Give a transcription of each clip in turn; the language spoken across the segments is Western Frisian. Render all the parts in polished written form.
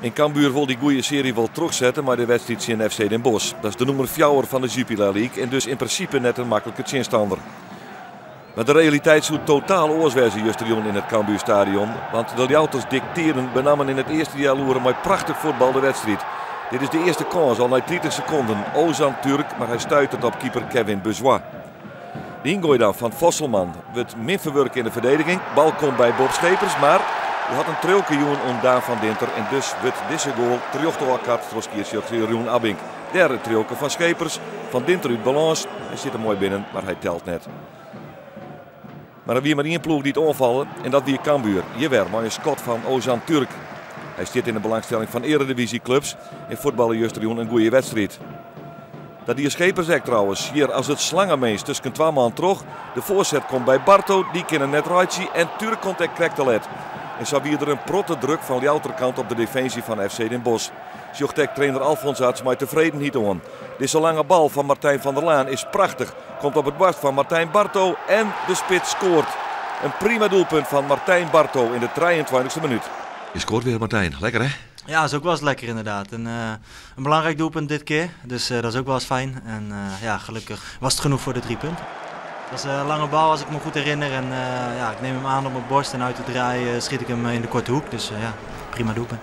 En Cambuur wol dy goede searje wol trochsette mei de wedstriid tsjin FC Den Bosch. Dat is de nûmer fjouwer fan de Jupiler League en dus yn prinsipe net in maklike tsjinstanner. Mar de realiteit soe totaal oars wêze justerjûn yn it Cambuurstadion, want de Ljouwerters diktearren benammen yn it earste healoere mei prachtich fuotbal de wedstriid. Dit is de earste kâns al nei 30 sekonden. Ozan Türk, mar hy stuitet op keeper Kevin Bejois. De yngoai dan fan Vosselman wurdt min ferwurke yn de ferdediging. Bal komt by Bob Schepers, mar hy hat in triuwke jûn oan Daan van Dinter en dus wurdt dizze goal terjochte ôfkard troch skiedsrjochter Jeroen Abbing. Dêr it triuwke fan Schepers, Van Dinter út balâns. Hy sit der moai binnen, mar hy telt net. Mar der wie mar ien ploech dy't oanfalde en dat wie Cambuur. Hjir wer mei in skot fan Ozan Türk. Hy stiet yn de belangstelling fan earedivyzjeklups en fuotballe justerjûn in goede wedstriid. Dat die Schepers ek trouwens. Hjir as it slangemins tusken twa man troch. De foarset komt by Barto, dy kin him net reitsje en Türk komt ek krekt te let. En sa wie der in protte druk fan Ljouwerter kant op de definsje fan FC Den Bosch. Sjocht ek trainer Alfons Arts mei tefredenheid oan. Dizze lange bal fan Martijn van der Laan is prachtich. Komt op it boarst fan Martijn Barto en de spits skoart. In prima doelpunt fan Martijn Barto yn de trijeentweintichste minút. Je skoart wer Martijn, lekker hè? Ja, is ook wel eens lekker inderdaad. En, een belangrijk doelpunt dit keer, dus dat is ook wel eens fijn. En ja, gelukkig was het genoeg voor de 3 punten. Dat is een lange bal als ik me goed herinner. En ja, ik neem hem aan op mijn borst en uit de draai schiet ik hem in de korte hoek. Dus ja, prima doelpunt.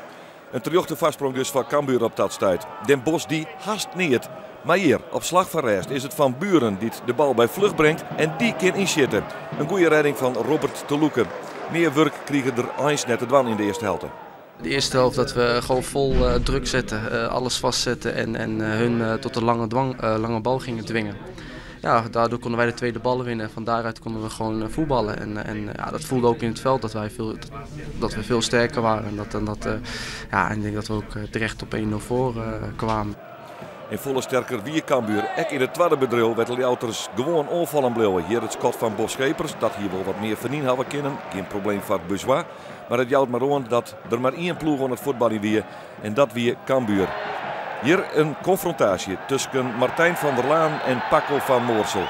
In terjochte foarsprong dus foar Cambuur op dat stuit. Den Bosch die hast neat. Mar hjir, op slach fan rêst, is it Van Buren dy't de bal by Vlug bringt en dy kin ynsjitte. In goede redding fan Robert te Loeke. Mear wurk krige er eins net te dwaan yn de earste helte. De eerste helft dat we gewoon vol druk zetten, alles vastzetten en hun tot de lange, dwang, lange bal gingen dwingen. Ja, daardoor konden wij de tweede ballen winnen en van daaruit konden we gewoon voetballen. En ja, dat voelde ook in het veld dat, wij veel, dat we veel sterker waren. En, dat, ja, en ik denk dat we ook terecht op 1-0 voor kwamen. En folle sterker wie Cambuur. Ek yn it twadde bedriuw wêr't de Ljouwerters gewoan oanfallen bliuwe. Hjir it skot fan Bob Schepers, dat hie wol wat mear fernyn hawwe kinnen. Gjin probleem foar Bejois. Mar it jout mar oan dat der mar ien ploech oan it fuotbaljen wie en dat wie Cambuur. Hjir in konfrontaasje tusken Martijn van der Laan en Paco van Moorsel.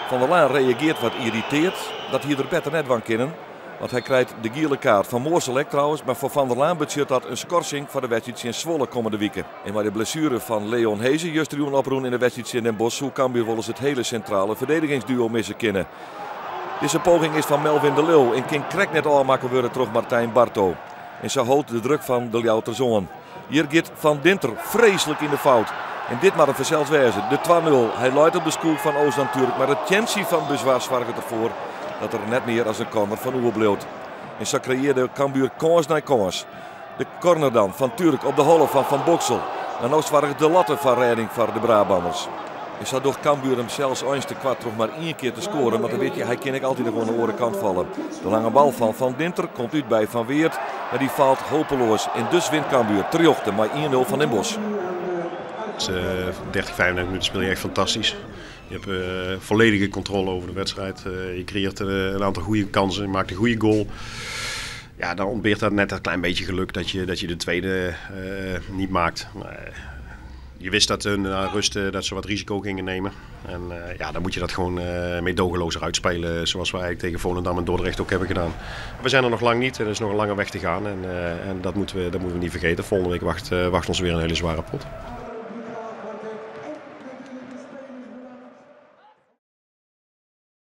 Van der Laan reagearret wat yrritearre. Dat hie er better net dwaan kinnen. Want hy krijt de giele kaart fan Moorsel ek trouwens. Mar foar Van der Laan betsjut dat in skorsing foar de wedstriid tsjin Zwolle kommende wike. En mei de blessuere fan Leon Hese justerjûn oprûn yn de wedstriid tsjin Den Bosch soe Cambuur wolris it hiele sintrale ferdedigingsduo misse kinne. Dizze poging is fan Melvin de Leeuw en kin krekt net ôfmakke wurde troch Martijn Barto. En sa hold de druk fan de Ljouwerters oan. Hjir giet Van Dinter freeslik yn de fout. En dit moat it fansels wêze, de 2-0. Hy leit op de skoech fan Ozan Türk, mar it teantsje fan Bejois soarget derfoar dat der net mear as in corner fan oerbliuwt. En sa kreëarre Cambuur kâns nei kâns. De corner dan fan Türk op de holle fan Van Boksel. Mar no soarget de latte foar rêding foar de Brabanners. En sa docht Cambuur himsels eins tekoart troch mar ien kear te skoaren, want dan witte je, hy kin ek altyd noch oan de oare kant falle. De lange bal fan Van Dinter komt út by Van Weert, mar dy faalt hopeloas. En dus wint Cambuur terjochte mei 1-0 fan Den Bosch. 30, 35 minuten speel je echt fantastisch. Je hebt volledige controle over de wedstrijd. Je creëert een aantal goede kansen, je maakt een goede goal. Ja, dan ontbeert dat net dat klein beetje geluk dat je de tweede niet maakt. Je wist dat hun na rust dat ze wat risico gingen nemen. En ja, dan moet je dat gewoon meedogenlozer uitspelen, zoals we eigenlijk tegen Volendam en Dordrecht ook hebben gedaan. We zijn er nog lang niet, er is nog een lange weg te gaan en dat moeten we niet vergeten. Volgende week wacht ons weer een hele zware pot.